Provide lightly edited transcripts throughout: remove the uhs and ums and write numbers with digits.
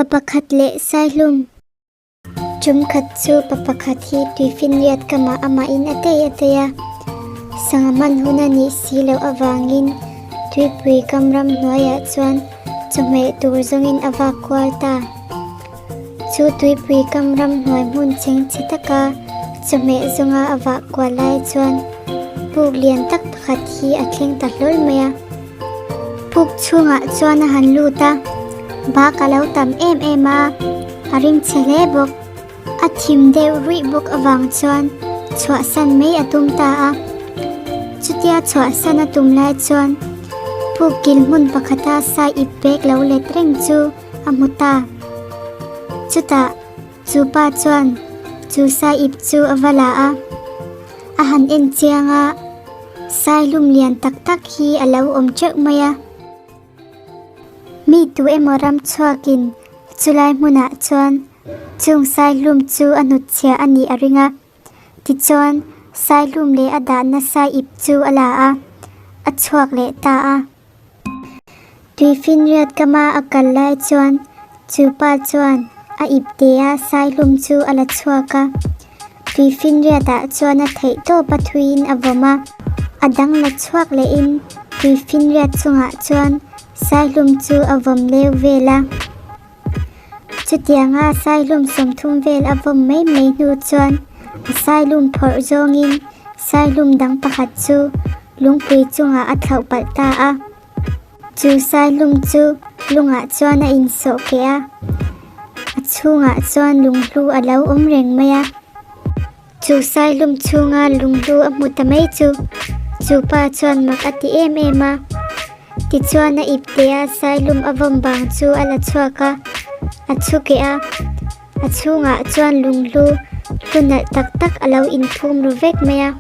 Pa pakhat leh Saihlum. Tum khat chu pa pakhat hi tuifinriat kamah amahin a tei a tei a, sangha hman hun a nih si loh avangin tuipui kam ram hnuaiah chuan chawhmeh tur zawngin a vak kual ta. Chu tuipui kam ram hnuai hmun cheng chhe taka chawhmeh zawnga a vah kual lai chuan puk lian tak pakhat hi a thleng ta hlawl mai a. Puk chhungah chuan a han lut a, bak a lo tam em em a, a ring chhe hle bawk. A thim deuh ruih bawk avang chuan chhuahsan mai a tum ta a. Chutia chhuahsan a tum lai chuan puk kil hmun pakhata sai ip bag lo let reng chu a hmu ta. Chutah chu pa chuan chu sai ip chu a va la a, a han en chiang a, sai hlum lian tak tak hi a lo awm teuh mai a. Mi tu emaw ram chhuakin chulai hmunah chuan chung sai hlum chu a hnutchhiah a nih a ring a. Tichuan sai hlum leh a dahna sai ip chu a la a, a chhuak leh ta a. Tuifinriat kama a kal lai chuan chu pa chuan a iptea saihlum chu a la chhuak a. Tuifinriatah chuan a theih tawp a thuiin a vawm a, a dang la chhuak lehin tuifinriat chungah chuan saihlum chu a vawm leu vel a. Chutianga saihlum 30 vel a vawm mai mai hnu chuan a saihlum phawrh zawngin saihlum dang pakhat chu lungpui chungah a thlauh palh ta a. Chu saihlum chu lungah chuan a insawh keh a, a chhungah chuan lunghlu a lo awm reng mai a. Chu saihlum chhunga lunghlu a hmu ta mai chu chu pa chuan mak a ti em em a. Tichuan a iptea saihlum a vawm bang chu a la chhuak a, a chhu keh a. A chhungah chuan lunghlu hlu nalh tak tak a lo inphum ru vek mai a.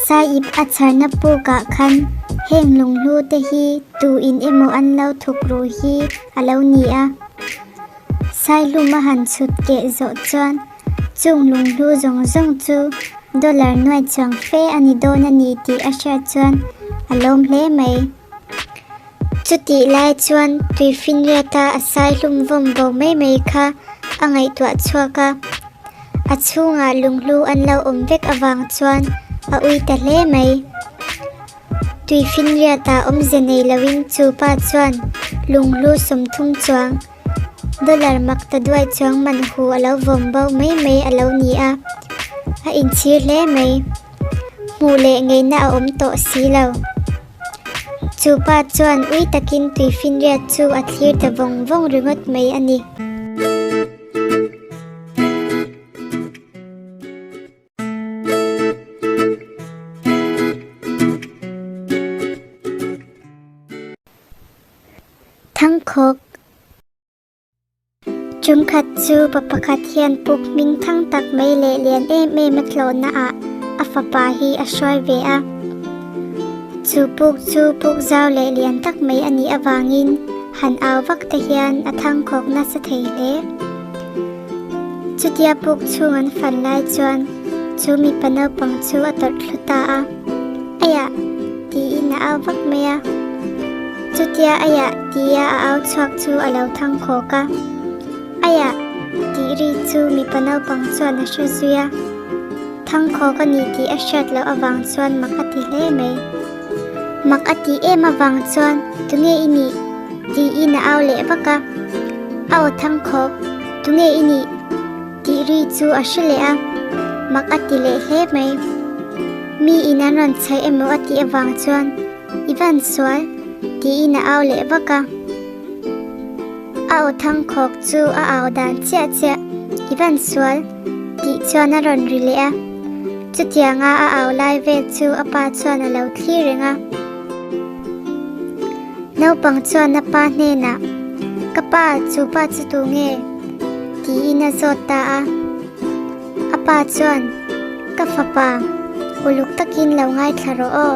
Saiip a chharna pukah khan heng lunghlu te hi tu in emaw an lo thuk ru hi a lo ni a. Saihlum a han chhut keh zawh chuan chung lunghlu zawng zawng chu dollar nuai chuang fe a ni dawn a ni tih a hriat chuan a lawm hle mai. Chutih lai chuan tuifinriata a saihlum vawm bo mai mai kha a ngaihtuah chhuak a. A chhungah lunghlu an lo awm vek avang chuan a ui ta hle mai. Tuifinriatah awmze nei loin chu pa chuan lunghlu 30 chuang, dollar mak ta duai chuang man hu a lo vawm bo mai mai a lo ni a, a inchhir hle mai. Hmuh leh ngeihna a awm tawh si lo. Chu pa chuan ui takin tuifinriat chu a thlir ta vawng vawng ringawt mai a ni. Thangkhawk. Ṭumkhat chu pa pakhat hian puk hming thang tak mai leh lian em em a tlawhna ah a fapa hi a hruai ve a. Chu puk chu puk zau leh lian tak mai a nih avangin han au vak te hian a thangkhawk nasa thei hle. Chutia puk chhung an fan lai chuan chu mipa naupang chu a tawrh thlu ta a, Aiah! tiin a au vak mai a. Chutia Aiah! tia a au chhuak chu a lo thang khawk a. Aiah! tih ri chu mipa naupang chuan a hre zui a. Thang khawk a ni tih a hriat loh avang chuan mak a ti hle mai. Mak a tih em avang chuan Tunge i nih? tiin a au leh vak a. A aw thang khawk, Tunge i nih? tih ri chu a hre leh a, mak a ti leh hle mai. Mi in an rawn chhaih emaw a tih avang chuan I van sual? tiin a au leh vak a. A aw thang khawk chu a au dan chiah chiah, I van sual? tih chuan a rawn ri leh a. Chutianga a au lai vel chu a pa chuan a lo thlir reng a. Naupang chuan a pa hnenah, Ka pa, chu pa chu tu nge? tiin a zawt ta a. A pa chuan, Ka fapa, uluk takin lo ngaithla rawh aw,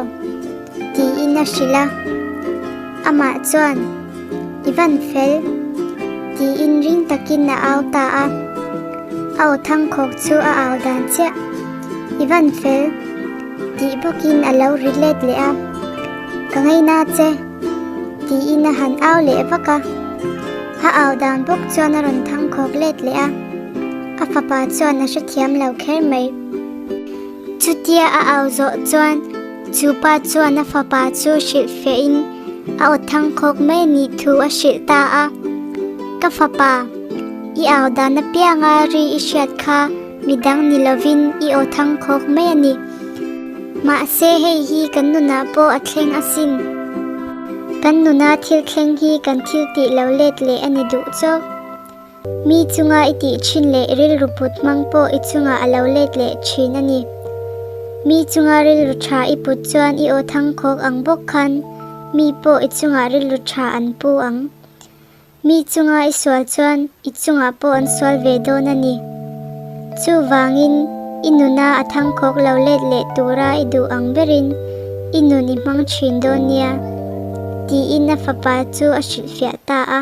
tiin a hrilh a. Amah chuan, I van fel, tiin ring takin a au ta a. A aw thangkhawk chu a au dan chiah, I van fel, tih bawkin a lo ri let leh a. Ka ngaina che, tiin a han au leh vak a. A au dan bawk chuan a rawn thangkhawk let leh a, a fapa chuan a hrethiam lo kher mai. Chutia a au zawh chuan chu pa chuan a fapa chu hrilh fiahin a aw thangkhawk mai nih thu a hrilh ta a, Ka fapa, i au dan apianga ri i hriat kha midang ni lovin i aw thangkhawk mai a ni. Mahse hei hi kan nunah pawh a thleng asin. Kan nuna thil thleng hi kan thil tih lo let leh a ni duh chauh. Mi chunga i tih thin leh rilru put hmang pawh i chungah a lo let leh thin a ni. Mi chunga rilru tha i put chuan i aw thangkhawk ang bawk khan mi pawh i chungah rilru tha an pu ang. Mi chunga i sual chuan i chungah pawh an sual ve dawn a ni. Chuvangin i nuna a thangkhawk lo let leh tura i duh ang berin i nun i hmang thin dawn nia, tiin a fapa chu a hrilhfiah ta a.